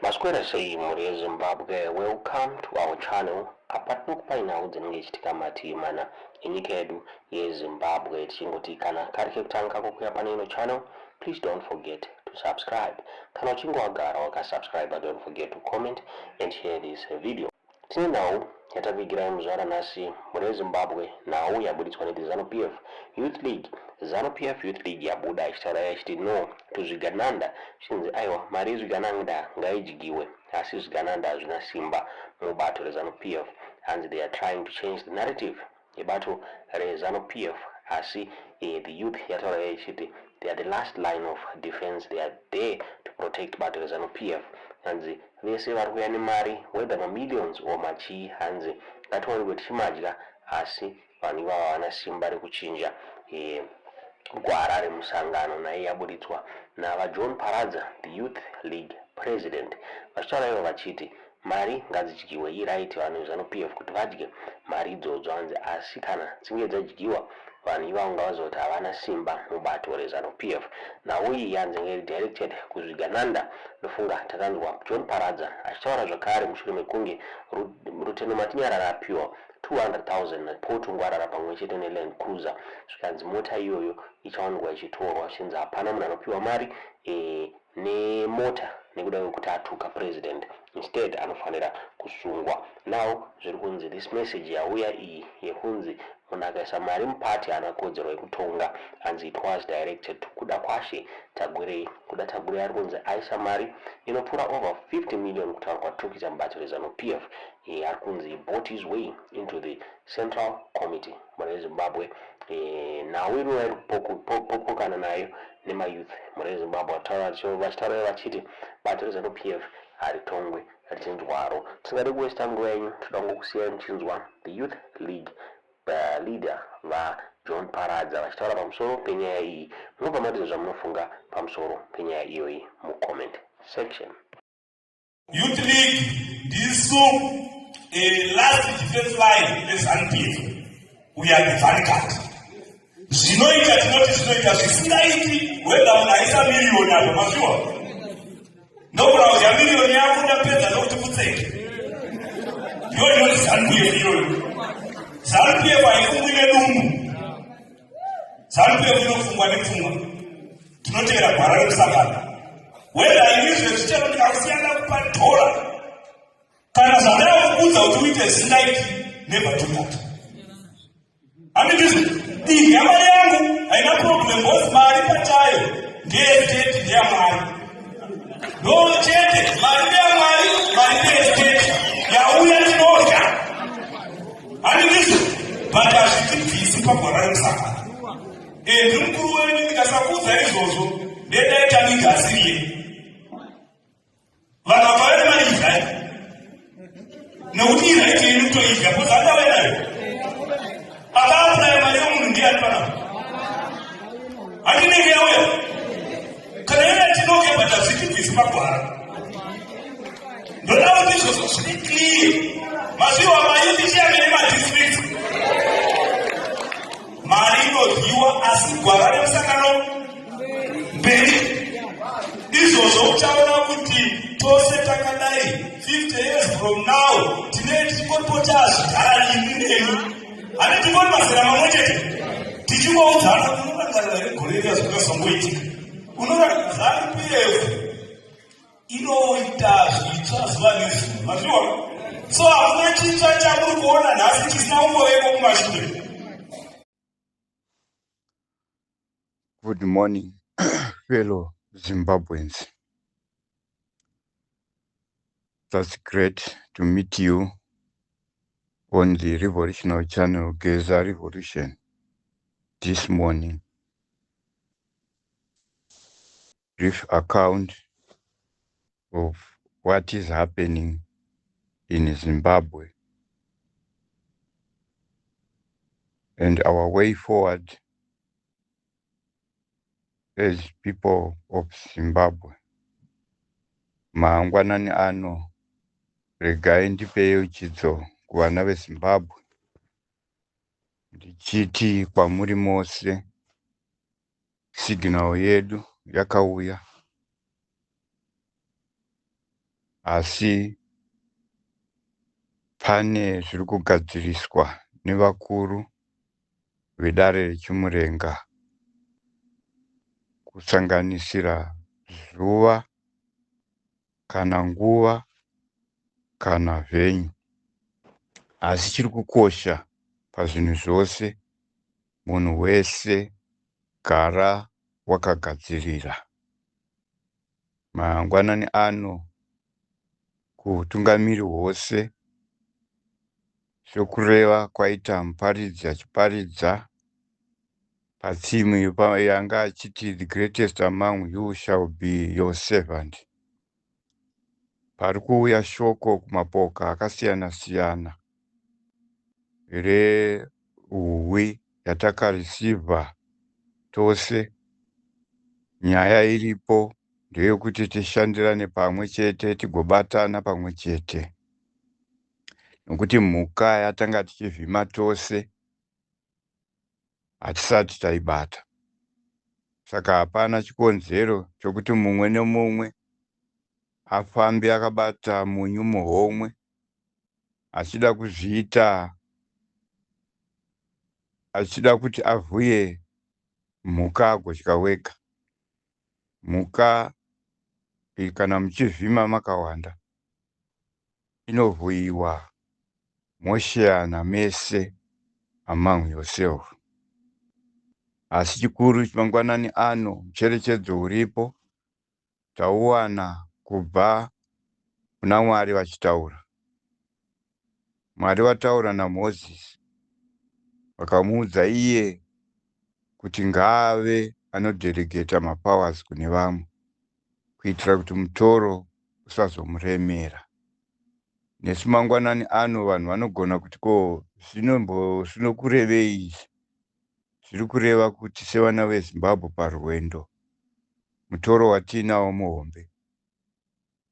Maswera sei mhuri yeZimbabwe, welcome to our channel. Apa tinokupai nhau dzinenge ichitika mativi mana enyika yedu yeZimbabwe. Tichingoti kana kari kekutanga kako kuya pane ino channel, please don't forget to subscribe. Kana uchinge wagara wakasubscribe, don't forget to comment and share this video. Tine nhau yatakuigirai muzuva ranhasi mhuri yeZimbabwe, nhau yabuditswa neThe Zanu PF Youth League. Zanu PF Youth League yabuda ichitaura yachiti no to zvigananda, zvichinzi aiwa mari yezvigananda ngaidyiwe asi zvigananda hazvina simba mubato reZanu PF. Hanzi they are trying to change the narrative yebato reZanu PF asi the youth yataura ichiti they are the last line of defense, they are there to protect bato reZanu PF. Hanzi vese vari kuuya nemari whether mamillions or machii, hanzi ngatiwanikwe tichimadya asi vanhu ivava havana simba rekuchinja gwara remusangano. Naye yaburitswa naVaJohn Paradza, the Youth League president, vachitaura ivo vachiti mari ngadzidyiwe, iright vanhu veZanu PF kuti vadye mari idzodzo, hanzi asi kana dzinge dzadyiwa vanhu ivavo ngavazive kuti havana simba mubato reZanu PF. Nhau iyi yanzi inge iri directed kuzvigananda. Ndofunga takanzwa John Paradza achitaura zvakare mushure mekunge Rutendo Matinyarara apiwa 200,000 naPaul Tungwarara pamwe chete neLand Cruiser, zvikanzi mota iyoyo ichawanikwa ichitorwa, zvichinzi hapana munhu anopiwa mari nemota nekuda kwekuti atuka president, instead anofanira kusungwa. Now zviri kunzi this message yauya iyi yekunzi munhu akaisa mari muparty haana kodzero yekutonga, hanzi it was directed to Kudakwashe Tagwirei. Kuda Tagwirei ari kunzi aisa mari inopfuura over 50 million kutaura kwatiri kuita mubato reZanu PF. Ari kunzi he bought his way into the Central Committee mhuri yeZimbabwe. Nhau inouya iri kupokana nayo nemayouth mhuri yeZimbabwe, vachitaura vachiti bato reZanu PF haritongwe richinzwaro. Tisingade kuwesta nguva yenyu, toda kungokusiyai muchinzwa the Youth League leader vaJohn Paradza vachitaura pamusoro penyaya iyi. Munobva matiza zvamunofunga pamusoro penyaya iyoyi mucomment section. Youth League ndisu last defense line reZanu PF. We are the vanguard. Zvinoita tinoti zvinoita, zvisingaiti whether munhu aisa miriyoni apa mazviwa ndogona kudya miriyoni yako ndapedza nokuti putseke. Ndiyo inoti ZANU PF iyoyo. ZANU PF haifungwi nedumbu, ZANU PF inofungwa nepfungwa. Tinotevera gwara remusangano. Whether ini zvezvichero ndikakusiyana kupa dhora kana zvandava kukuudza kuti uite zvisingaiti, never do that. Handindizvo, idya mari yangu, haina problem, because mari pachayo ndeyestate, ndeyamwari. Ndo chete, mari ndeyamwari, mari ndeyestate. Yauya tinodya, handindizvo, but hazvitibvisi pagwara remusangano. Ndiri mukuru wenyu, ndikasakuudza izvozvo ndendaita migasiriye. Vanhu vakauya nemari, idyai, nekuti iright yenyu kutoidya, because andauya nayo. Akaapuraya mari yomunhu ndiani panapa? Handinenge yauya kana yona tinodya, but hazvitibvisi pagwara. Ndoda kuti izvozvo zviri clear. Mazviwa mayouth chairman emadistrict, mari inodyiwa asi gwara remusangano mberi. Izvozvo uchaona kuti tose takadai 50 years from now tinee tichingoripo chazvigara ini nemi, handi tingori mazera mamwe chete, tichingoudzana, unorangarira here gore riya zvakazongoitika? ZANU PF inoita zvitsva zuva nezuva, mazviwa. So hakuna chitsva chamuri kuona nhasi chisina kumboveko kumashure. Good morning, fellow Zimbabweans. That's great to meet you on the Revolutionary channel, Geza Revolution, this morning. Brief account of what is happening in Zimbabwe and our way forward as people of Zimbabwe. Mangwanani ano, regai ndipe yeuchidzo kuvana veZimbabwe ndichiti kwamuri mose, signal yedu yakauya. Asi pane zviri kugadziriswa nevakuru vedare reChimurenga, kusanganisira zuva kana nguva kana venue. Asi chiri kukosha pazvinhu zvose, munhu wese gara wakagadzirira. Mangwanani ano kuhutungamiri hwose, sekureva kwaita muparidzi achiparidza patheme yanga achiti, "The greatest among you shall be your servant." Pari kuuya shoko kumapoka akasiyana siyana rehuhwi yatakareceiva tose. Nyaya iripo ndeyekuti tishandirane pamwe chete, tigobatana pamwe chete, nokuti mhuka yatanga tichivhima tose hatisati taibata. Saka hapana chikonzero chokuti mumwe nemumwe afambe akabata munyu muhomwe, achida kuzviita, achida kuti avhuye mhuka agodya wega. Mhuka kana muchivhima makawanda inovhuyiwa mosheyana mese among yourself. Asi chikuru mangwanani ano, mucherechedzo uripo tauwana kubva kuna Mwari vachitaura. Mwari vataura naMozisi, vakamuudza iye kuti ngaave anodelegata mapowers kune vamwe kuitira kuti mutoro usazomuremera. Nesu mangwanani ano vanhu vanogona kuti, "Ko zvinokurevei izvi?" Zviri kureva kuti sevana veZimbabwe parwendo, mutoro watiinawo muhombe.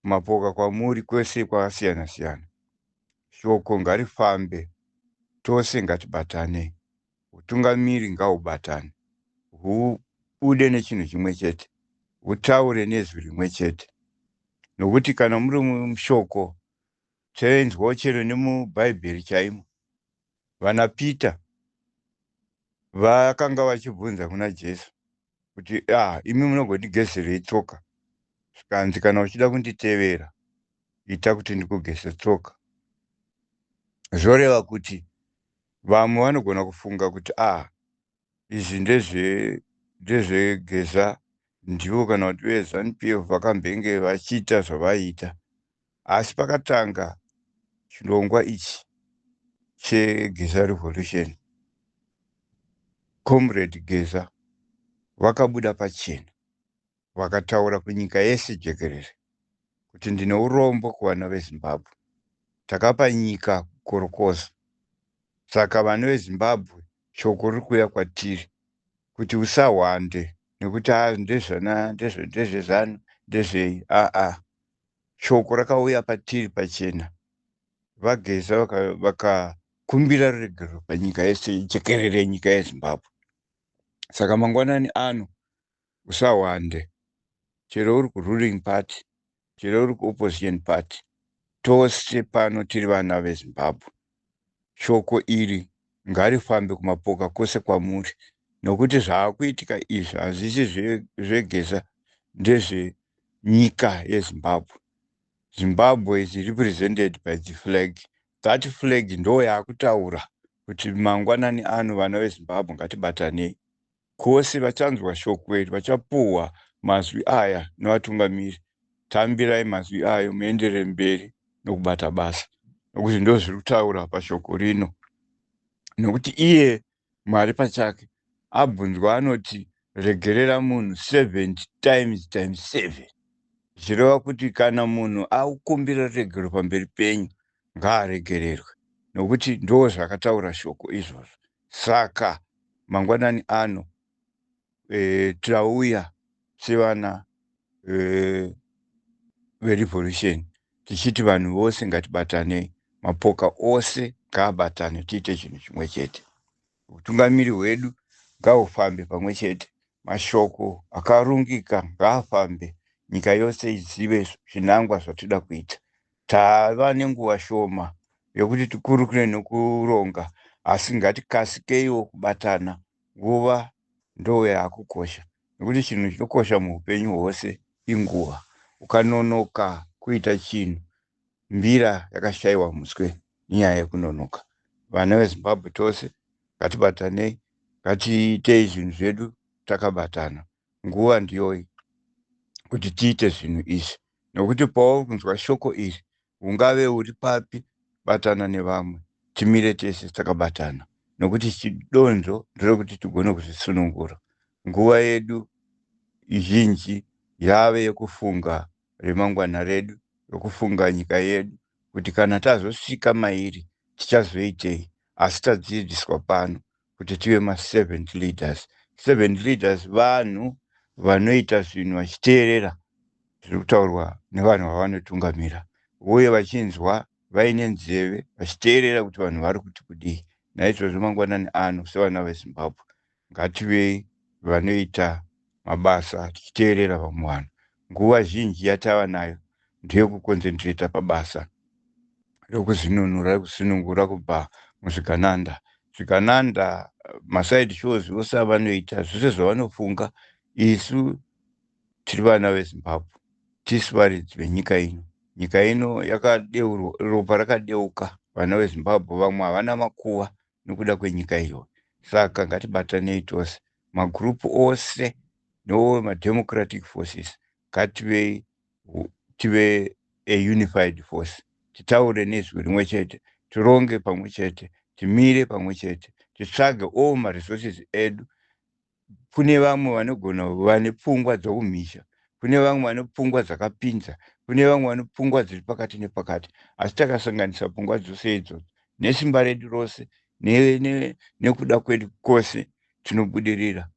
Kumapoka kwamuri kwese kwakasiyana siyana, shoko ngarifambe, tose ngatibatanei. Utungamiri ngahubatane, hubude nechinhu chimwe chete, hutaure nezwi rimwe chete, nokuti kana muri mushoko chainzwawo chero nemubhaibheri chaimo, vana Peter vakanga vachibvunza kuna Jesu kuti, "Ah, imi munogondigezerei tsoka?" Zvikanzi, "Kana uchida kunditevera, ita kuti ndikugeze tsoka." Zvoreva kuti vamwe vanogona kufunga kuti, "Ah, izvi ndezveGeza, ndivo kana kuti veZANU PF vakambenge vachiita zvavaiita." Asi pakatanga chirongwa ichi cheGeza Revolution, Comrade Geza vakabuda pachena, vakataura kunyika yese jekerere kuti, "Ndine urombo kuvana veZimbabwe, takapa nyika kukorokoza. Saka vana veZimbabwe, shoko riri kuuya kwatiri kuti usahwande nekuti a ndezvana ndezveZANU, ndezvei." Aa, shoko rakauya patiri pachena. VaGeza vakakumbira ruregerero panyika yese jekerere, nyika yeZimbabwe. Saka mangwanani ano usahwande, chero uri kuruling party, chero uri kuopposition party, tose pano tiri vana veZimbabwe. Shoko iri ngarifambe kumapoka kwose kwamuri, nokuti zvaakuitika izvi hazvisi zveGeza, ndezvenyika yeZimbabwe. Zimbabwe is represented by the flag. That flag ndo yaakutaura kuti mangwanani ano vana veZimbabwe ngatibatanei. Kwose vachanzwa shoko iri, vachapuhwa mazwi aya nevatungamiri, tambirai mazwi ayo, muenderere mberi nokubata basa, nokuti ndo zviri kutaura pashoko rino. Nokuti iye Mwari pachake abvunzwa anoti, "Regerera munhu 70 times times 7," zvireva kuti kana munhu akumbira ruregero pamberi penyu, ngaaregererwe, nokuti ndo zvakataura shoko izvozvo. Saka mangwanani ano tauya sevana verevolution tichiti vanhu vose ngatibatanei, mapoka ose ngaabatane, tiite chinhu chimwe chete. Utungamiri hwedu ngahufambe pamwe chete, mashoko akarungika ngaafambe. Nyika yose izive zvinangwa zvatinoda kuita. Tava nenguva shoma yokuti tikurukure nokuronga, asi ngatikasikeiwo kubatana. Nguva ndo yaakukosha, nekuti chinhu chinokosha muupenyu hwose inguva. Ukanonoka kuita chinhu, mbira yakashayiwa muswe nenyaya yekunonoka. Vana veZimbabwe tose ngatibatanei, ngatiitei zvinhu zvedu takabatana. Nguva ndiyoyi kuti tiite zvinhu izvi, nokuti pauri kunzwa shoko iri, ungave uri papi, batana nevamwe, timire tese takabatana, nokuti chidonzvo nderekuti tigone kuzvisunungura. Nguva yedu zhinji yave yekufunga remangwana redu, rokufunga nyika yedu, kuti kana tazosvika mairi tichazoitei. Asi tadzidziswa pano kuti tive maservant leaders. Servant leaders vanhu vanoita zvinhu vachiteerera zviri kutaurwa nevanhu vavanotungamira, uye vachinzwa vaine nzeve, vachiteerera kuti vanhu vari kuti kudii. Naizvozvo mangwanani ano, sevana veZimbabwe, ngativei vanoita mabasa tichiteerera vamwe vanhu. Nguva zhinji yatava nayo ndeyekuconcentrata pabasa rokuzvinunura, rekusunungura kubva muzvigananda. Zvigananda, maside shows ose avanoita, zvose zvavanofunga, isu tiri vana veZimbabwe, tisu varidzi venyika ino. Nyika ino yakadeurwa, ropa rakadeuka. Vana veZimbabwe vamwe havana makuva nokuda kwenyika iyoyo. Saka ngatibatanei tose, magurupu ose nemademocratic forces, ngativei tive a unified force, titaure nezwi rimwe chete, tironge pamwe chete, timire pamwe chete, titsvage all maresources edu. Kune vamwe vanogona, vane pfungwa dzoumhizha, kune vamwe vane pfungwa dzakapinza, kune vamwe vane pfungwa dziri pakati nepakati, asi takasanganisa pfungwa dzose idzodzo nesimba redu rose nekuda kwedu kwose, tinobudirira.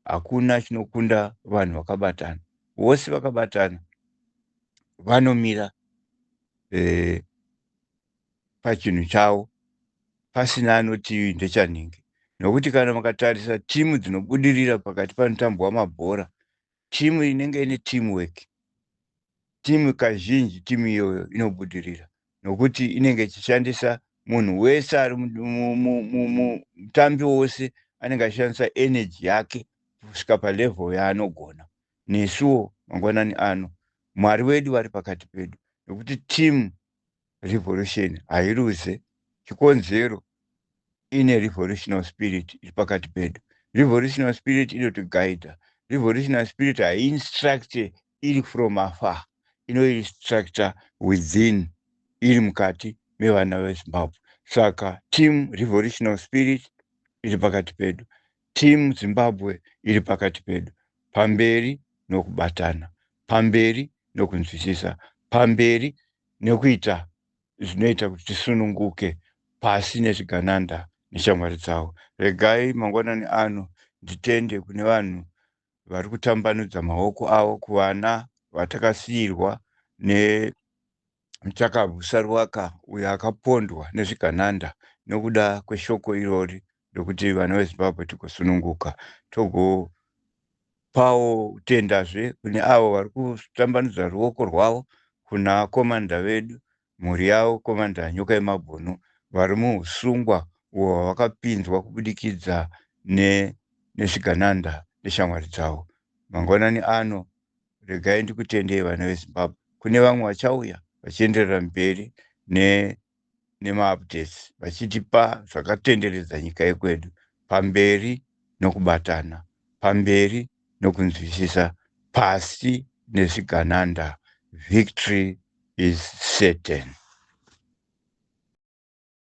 Hakuna chinokunda vanhu vakabatana. Vose vakabatana vanomira pachinhu chavo pasina anoti ndechanhingi, nokuti kana mukatarisa timu dzinobudirira pakati panotambwa mabhora, timu inenge ine teamwork, timu kazhinji timu iyoyo inobudirira, nokuti inenge ichishandisa munhu wese ari mutambi, wose anenge achishandisa energy yake kusvika palevel yaanogona. Nesuwo mangwanani ano, Mwari wedu vari pakati pedu, nokuti team revolution hairuze. Chikonzero ine revolutionary spirit iri pakati pedu. Revolutionary spirit inotigaidha. Revolutionary spirit haiinstruct iri from afar, inoinstructa within, iri mukati mevana veZimbabwe. Saka team revolutionary spirit iri pakati pedu, team Zimbabwe iri pakati pedu. Pamberi nokubatana, pamberi nokunzwisisa, pamberi nekuita zvinoita kuti tisununguke. Pasi nezvigananda neshamwari dzavo. Regai mangwanani ano nditende kune vanhu vari kutambanudza maoko avo kuvana vatakasiyirwa nemuchakabvu Saruwaka, uyo akapondwa nezvigananda nokuda kweshoko irori rokuti vana veZimbabwe tigosununguka. Togopawo kutendazve kune avo vari kutambanudza ruoko rwavo kuna commander vedu, mhuri yavo, Commander Nyoka yemabhunu, vari muusungwa uhwo hwavakapinzwa kubudikidza nezvigananda neshamwari dzavo. Mangwanani ano regai ndikutendei, vana veZimbabwe. Kune vamwe vachauya vachienderera mberi nemaupdates, vachitipa zvakatenderedza nyika yekwedu. Pamberi nokubatana, pamberi nokunzwisisa, pasi nezvigananda. Victory is certain.